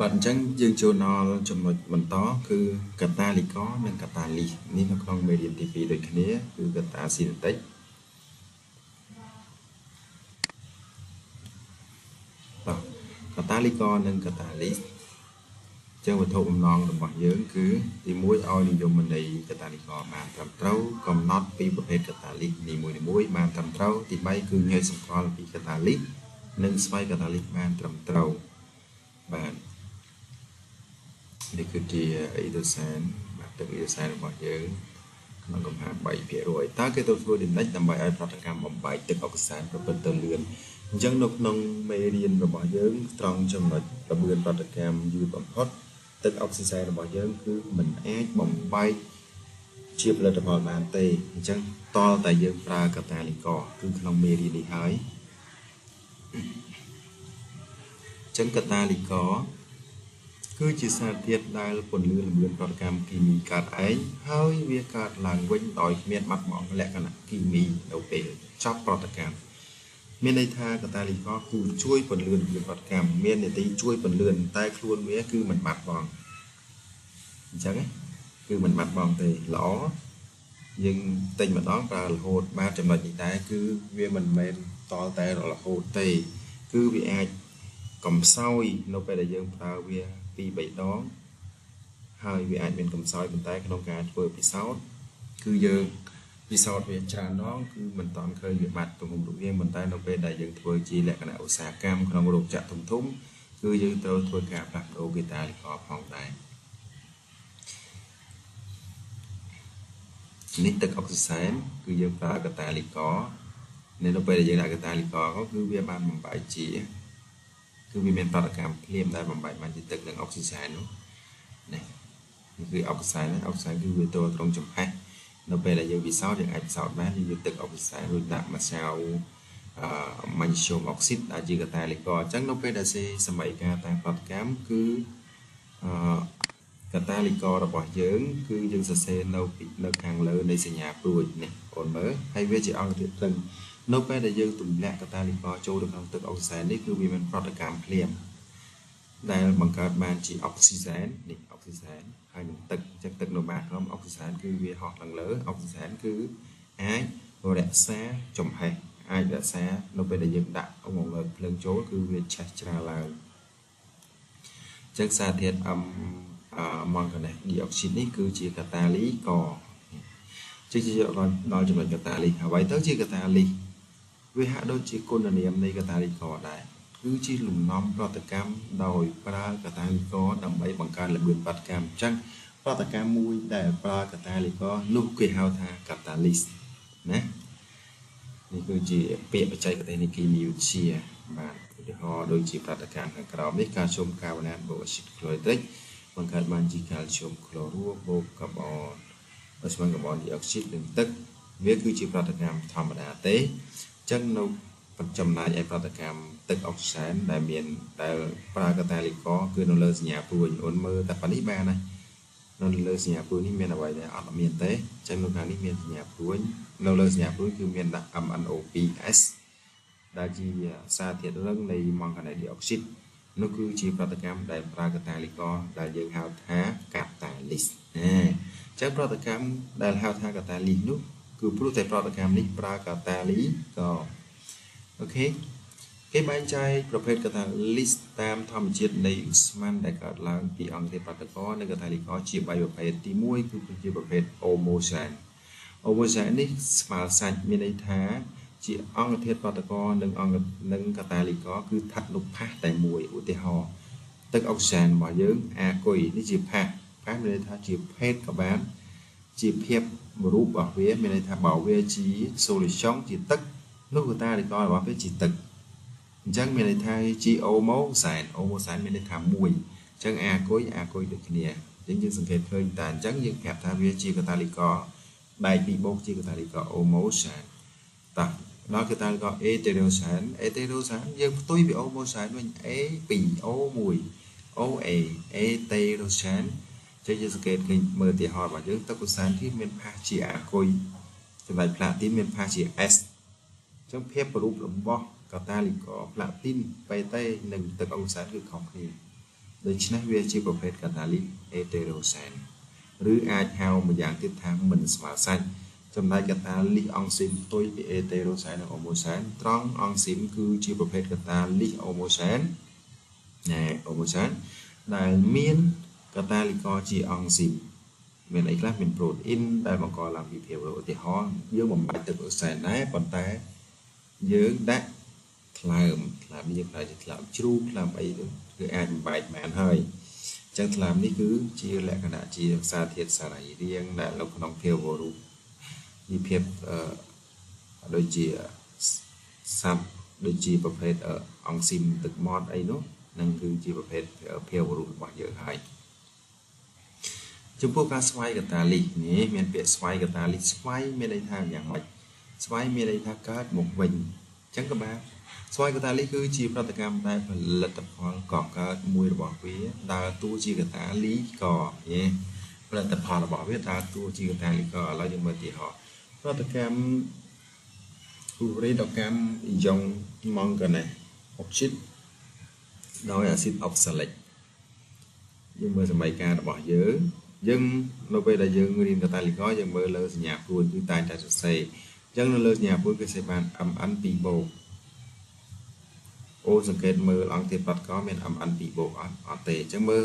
បាទអញ្ចឹងយើងចូលដល់ចំណុចបន្តគឺកតាលីករនិងកតាលីសនេះនៅក្នុងមេរៀនទី2ដូចគ្នាគឺកតាស៊ីណេទិកបាទកតាលីករនិងកតាលីសចឹងវត្ថុបំណងរបស់យើងគឺទី1ឲ្យនិយមន័យកតាលីករបានត្រឹមត្រូវកំណត់ពីប្រភេទកតាលីសនីមួយៗបានត្រឹមត្រូវទី3គឺញែកសម្គាល់ពីកតាលីសនិងស្វ័យកតាលីសបានត្រឹមត្រូវបាទនេះគឺជាអ៊ីដូសែនបាទទឹកអ៊ីដូសែនរបស់យើងក្នុងកំហា3%តើគេទៅធ្វើដូចម្តេចដើម្បីឲ្យប្រតិកម្មបំបែកទឹកអុកស៊ីសែនប្រព្រឹត្តទៅលឿនអញ្ចឹងនៅក្នុងមេរៀនរបស់យើងត្រង់ចំណុចល្បឿនប្រតិកម្មយឺតបំផុតទឹកអុកស៊ីសែនរបស់យើងគឺមិនអាចបំបែកជាផលិតផលបានទេអញ្ចឹងតលតែយើងប្រើកតាលីករគឺក្នុងមេរៀននេះហើយអញ្ចឹងកតាលីករគឺជាសារធាតុដែលពន្លឿនល្បឿនប្រតិកម្មគីមីកើតឯងហើយវាកើតឡើងវិញដោយគ្មានបាត់បង់លក្ខណៈគីមីនៅពេលចប់ប្រតិកម្មមានន័យថាកតាលីករគឺជួយពន្លឿនល្បឿនប្រតិកម្មមានន័យជួយពន្លឿនតែខ្លួនវាគឺមិនបាត់បង់អញ្ចឹងគឺមិនបាត់បង់ទេល្អយើងទិញម្ដងប្រើរហូតបាទចំណុចនេះដែរគឺវាមិនមែនតតែរហូតទេគឺវាអាចកំសោយនៅពេលដែលយើងប្រើវា2 3ដងហើយវាអាចមានកំសោយប៉ុន្តែក្នុងការធ្វើពិសោធន៍គឺយើងពិសោធន៍វាច្រើនដងគឺមិនតាន់ឃើញវាបាត់ទំហំរូបរាងប៉ុន្តែនៅពេលដែលយើងធ្វើជាលក្ខណៈឧស្សាហកម្មក្នុងរោងចក្រធំៗគឺយើងត្រូវធ្វើការផ្លាស់ប្ដូរកតាលីករផងដែរនេះទឹកអុកស៊ីសែនគឺយើងប្រើកតាលីករនៅពេលដែលយើងដាក់កតាលីករគឺវាបានបំបែកជាគឺវាមានប្រតិកម្មភ្លាមដែលបំបែកបានជាទឹកនិងអុកស៊ីសែននោះនេះគឺអុកស៊ីសែនអុកស៊ីសែនគឺវាចូលត្រង់ចំហេះនៅពេលដែលយើងពិសោធន៍យើងអាចពិសោធន៍បានយើងយកទឹកអុកស៊ីសែនរួចដាក់ម្សៅម៉ាញ៉េស្យូមអុកស៊ីតដែលជាកតាលីករអញ្ចឹងនៅពេលដែលសេសម័យការតាមប្រតិកម្មគឺកតាលីកររបស់យើងគឺយើងសរសេរនៅខាងលើនៃសញ្ញាព្រួយនេះបងមើលហើយវាជាអង្គធាតុរឹងនៅពេលដែលយើងទម្លាក់កតាលីករចូលទៅក្នុងទឹកអុកស៊ីសែននេះគឺវាមានប្រតិកម្មភ្លាមដែលបង្កើតបានជាអុកស៊ីសែននេះអុកស៊ីសែនហើយនឹងទឹកអញ្ចឹងទឹកនៅបាតក្រុមអុកស៊ីសែនគឺវាហោះឡើងលើអុកស៊ីសែនគឺអាចរក្សាចំហេះអាចរក្សានៅពេលដែលយើងដាក់អង្លើភ្លើងចូលគឺវាឆេះច្រាលឡើងអញ្ចឹងសារធាតុម៉ង់ហ្គាណេសឌីអុកស៊ីតនេះគឺជាកតាលីករជាដល់ចំណុចកតាលីអ្វីទៅជាកតាលីវាហាក់ដូចជាគុណនាមនៃកតាលីករដែរគឺជាលំនាំប្រតិកម្មដោយប្រើកតាលីករដើម្បីបង្កើនល្បឿនប្រតិកម្មអញ្ចឹងប្រតិកម្មមួយដែលប្រើកតាលីករនោះគេហៅថាកតាលីសណានេះគឺជាពាក្យបច្ចេកទេសនៃគីមីវិទ្យាបាទឧទាហរណ៍ដូចជាប្រតិកម្មខាងក្រោមនេះកាល់ស្យូមកាបូណាតបូកអាស៊ីតក្លូរីត្រិកបង្កើតបានជាកាល់ស្យូមក្លូរ៉ូបូកកាបូនឧស្ម័នកាបូនឌីអុកស៊ីតនិងទឹកវាគឺជាប្រតិកម្មធម្មតាទេអញ្ចឹងនៅចំណែកឯប្រតិកម្មទឹកអុកស៊ីសែនដែលមានដែលប្រើកតាលីករគឺនៅលើសញ្ញាព្រួយអូនមើលតែប៉ុណ្នេះបានហើយនៅលើសញ្ញាព្រួយនេះមានអ្វីដែរអត់មានទេអញ្ចឹងនៅខាងនេះមានសញ្ញាព្រួយនៅលើសញ្ញាព្រួយគឺមានដាក់ MnO2S ដែលជាសារធាតុរឹងនៃម៉ង់ហ្គាណេសឌីអុកស៊ីតនោះគឺជាប្រតិកម្មដែលប្រើកតាលីករដែលយើងហៅថាកាតាលីសណាអញ្ចឹងប្រតិកម្មដែលហៅថាកាតាលីសនោះគឺព្រោះតែប្រតិកម្មនេះប្រើកាតាលីករអូខេគេបែងចែកប្រភេទកតាលីសតាមធម្មជាតិនៃឧស្ម័នដែលកើតឡើងពីអង្គធាតុប្រតិករនិងកតាលីករជា3ប្រភេទទី1គឺជាប្រភេទអូម៉ូសែនអូម៉ូសែននេះស្មើសាច់មានន័យថាជាអង្គធាតុប្រតិករនិងអង្គនិងកតាលីករគឺស្ថិតនៅផាសតែមួយឧទាហរណ៍ទឹកអុកស៊ីសែនរបស់យើងអាគុយនេះជាផាសផាសមានន័យថាជាភេទក៏បានជាភាពរូបរបស់វាមានន័យថាបើវាជា solution ជាទឹកនោះកតាលីកររបស់វាជាទឹកអញ្ចឹងមានន័យថាជាអូម៉ូសែនអូម៉ូសែនមានន័យថាមួយអញ្ចឹងអាគុយអាគុយដូចគ្នាអញ្ចឹងយើងសង្កេតឃើញតែអញ្ចឹងយើងប្រាប់ថាវាជាកតាលីករបែកពីបូកជាកតាលីករអូម៉ូសែនតោះដល់កតាលីករអេតេរ៉ូសែនអេតេរ៉ូសែនយើងផ្ទុយពីអូម៉ូសែនវិញ A2O1 OA អេតេរ៉ូសែនចឹងយើងសង្កេតឃើញមើលឧទាហរណ៍របស់យើងទឹកអូសែនទីមានផាសជាអាគុយចំណែកផ្លាទីនមានផាសជា S អញ្ចឹងភាពរូបរបស់កតាលីករផ្លាទីនបេតេនិងទឹកអូសែនគឺខុសគ្នា ដូច្នេះវាជាប្រភេទកាតាលីសអេតេរ៉ូសែនឬអាចហៅម្យ៉ាងទៀតថាមិនស្មើសាច់ចំណែកកាតាលីសអង់ស៊ីមផ្ទុយពីអេតេរ៉ូសែននិងអូម៉ូសែនត្រង់អង់ស៊ីមគឺជាប្រភេទកាតាលីសអូម៉ូសែនណែអូម៉ូសែនដែលមានកតាលីករជាអង់ស៊ីមមានអីខ្លះមានប្រូតអ៊ីនដែលបង្កឡើងពីភាពឧទាហរណ៍យើងបំបាច់ទឹកអូសែនដែរប៉ុន្តែយើងដាក់ថ្លើមនេះយើងប្រើជាថ្លើមជ្រូកថ្លើមអីទៅគឺអាចបំបែកបានហើយអញ្ចឹងថ្លើមនេះគឺជាលក្ខណៈជាសារធាតុសរីរាង្គដែលនៅក្នុងភាវរូបនិភាពដូចជាសត្វដូចជាប្រភេទអង់ស៊ីមទឹកម៉ត់អីនោះនឹងគឺជាប្រភេទភាវរូបរបស់យើងហើយចំពោះការស្វ័យកតាលីសនេះមានពាក្យស្វ័យកតាលីសស្វ័យមានន័យថាយ៉ាងម៉េចស្វ័យមានន័យថាកើតមកវិញអញ្ចឹងក៏បានស្វ័យកតាលីសគឺជាប្រតិកម្មដែលផលិតផលកកើតមួយរបស់វាដើរតួជាកតាលីកយេផលិតផលរបស់វាដើរតួជាកតាលីកឥឡូវយើងមើលទីហោប្រតិកម្មរីដកម្មអ៊ីយ៉ុងម៉ង់ហ្គាណេសអុកស៊ីតដោយអាស៊ីតអុកសាលិកយើងមើលសម័យកាលរបស់យើងយើងនៅពេលដែលយើងរៀនកតាលីកយើងមើលលើសញ្ញាព្រួយគឺតែងតែសរសេរអញ្ចឹងនៅលើសញ្ញាព្រួយគឺសេបាន MN 2បូកអូសង្កេតមើលអង្គធាតុប្រតិករមាន MN 2បូកអត់ទេអញ្ចឹងមើល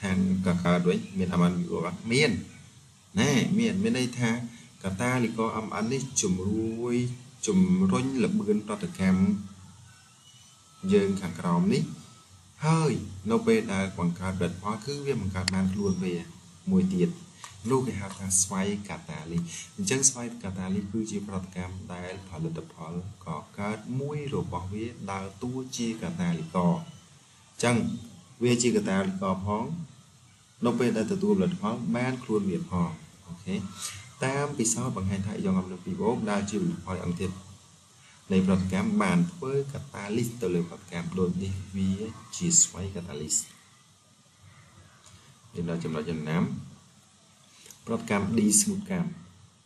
ខាងកកើតវិញមាន MN 2បូកអត់មានណែមានន័យថាកតាលីករ MN នេះជំរុញល្បឿនប្រតិកម្មយើងខាងក្រោមនេះហើយនៅពេលដែលបង្កើតផលិតផលគឺវាបង្កើតបានខ្លួនវាមួយទៀតនោះគេហៅថាស្វ័យកតាលីសអញ្ចឹងស្វ័យកតាលីសគឺជាប្រតិកម្មដែលផលិតផលកកើតមួយរបស់វាដើរតួជាកតាលីករអញ្ចឹងវាជាកតាលីករផងនៅពេលដែលទទួលផលិតផលបានខ្លួនវាផងអូខេតាមពិសោធន៍បង្ហាញថាអ៊ីយ៉ុងអំណ2បូកដែលជាផលិតផលអង្គធាតុនៃប្រតិកម្មបានធ្វើកតាលីសទៅលើប្រតិកម្មដូចនេះវាជាស្វ័យកតាលីសយើងដល់ចំណុចចំណាំប្រតិកម្ម D ស្មុតកម្ម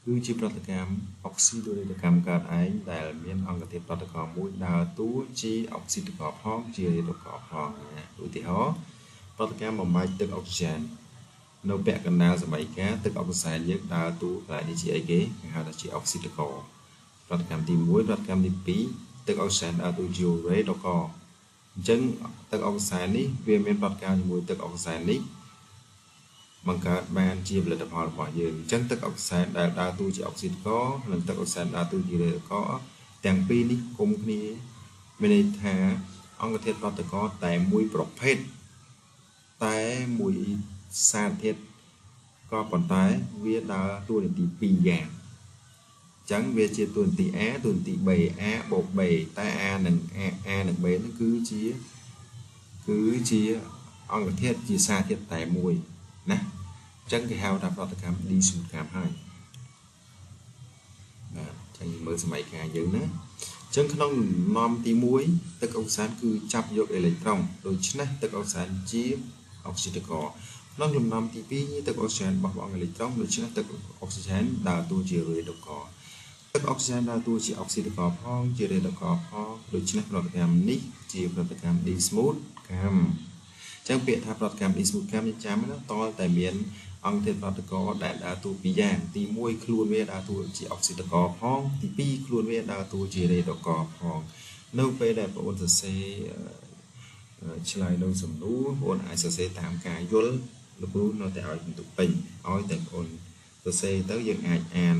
គឺជាប្រតិកម្មអុកស៊ីដូរីតកម្មកើតឯងដែលមានអង្គធាតុប្រតិករមួយដើរតួជាអុកស៊ីតករផងជារីដករផងឧទាហរណ៍ប្រតិកម្មបំបែកទឹកអុកស៊ីសែននៅពាក់កណ្ដាលសម័យកាលទឹកអុកស៊ីសែនយើងដើរតួកន្លែងនេះជាអីគេគេហៅថាជាអុកស៊ីតករប្រតិកម្មទី1ប្រតិកម្មទី2ទឹកអុកស៊ីសែនដើរតួជារេដករអញ្ចឹងទឹកអុកស៊ីសែននេះវាមានប្រតិកម្មជាមួយទឹកអុកស៊ីសែននេះបង្កើតបានជាផលិតផលរបស់យើងអញ្ចឹងទឹកអុកស៊ីសែនដែលដើរតួជាអុកស៊ីតករនិងទឹកអុកស៊ីសែនដើរតួជារេដករទាំងពីរនេះគុំគ្នាមានន័យថាអង្គធាតុប្រតិករតែមួយប្រភេទតែមួយសារធាតុក៏ប៉ុន្តែវាដើរតួនាទីពីរយ៉ាងអញ្ចឹងវាជាតួនាទី A តួនាទី B A បូក B តែ A និង A និង B ហ្នឹងគឺជាអង្គធាតុជាសារធាតុតែមួយណាអញ្ចឹងគេហៅថាប្រតិកម្ម D ស្មុតកម្មហើយបាទអញ្ចឹងមើលសម័យកាលយើងណាអញ្ចឹងក្នុងលំនាំទី1ទឹកអុកស៊ីសែនគឺចាប់យកអេឡិចត្រូនដូច្នេះទឹកអុកស៊ីសែនជាអុកស៊ីតករក្នុងលំនាំទី2ទឹកអុកស៊ីសែនបោះបង់អេឡិចត្រូនដូច្នេះទឹកអុកស៊ីសែនដើរតួជារេដករទឹកអុកស៊ីសែនដើរតួជាអុកស៊ីតករផងជារេដករផងដូច្នេះប្រតិកម្មនេះជាប្រតិកម្ម D ស្មុតកម្មចឹងពាក្យថាប្រតិកម្ម D ស្មុតកម្មយើងចាំណាតតែមានអង្គធាតុប្រតិករដែលដើរតួពីរយ៉ាងទី1ខ្លួនវាដើរតួជាអុកស៊ីតករផងទី2ខ្លួនវាដើរតួជារេដករផងនៅពេលដែលបងប្អូនសរសេរឆ្លើយនឹងសំណួរបងប្អូនអាចសរសេរតាមការយល់លោកគ្រូនៅតែឲ្យបន្ទុកពេញឲ្យតែបងប្អូនសរសេរទៅយើងអាចអាន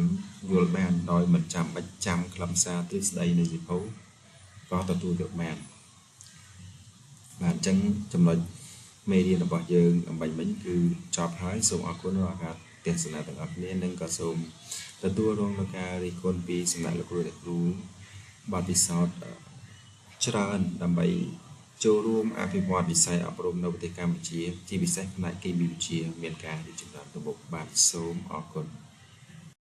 យល់បានដោយមិនចាំបាច់ចាំខ្លឹមសារទ្រឹស្ដីនៃសៀវភៅក៏ទទួលយកបានបាទអញ្ចឹងចំណុចមេរៀនរបស់យើងអំបញ្ញមិញគឺចប់ហើយសូមអរគុណដល់ការទស្សនាទាំងអស់គ្នានិងក៏សូមទទួលរងនូវការរិះគន់ពីសំណាក់លោកគ្រូអ្នកគ្រូបទពិសោធន៍ច្រើនដើម្បីចូលរួមអភិវឌ្ឍវិស័យអប់រំនៅប្រទេសកម្ពុជាជាពិសេសផ្នែកគីមីវិទ្យាមានការរីកចម្រើនទៅមុខបាទសូមអរគុណ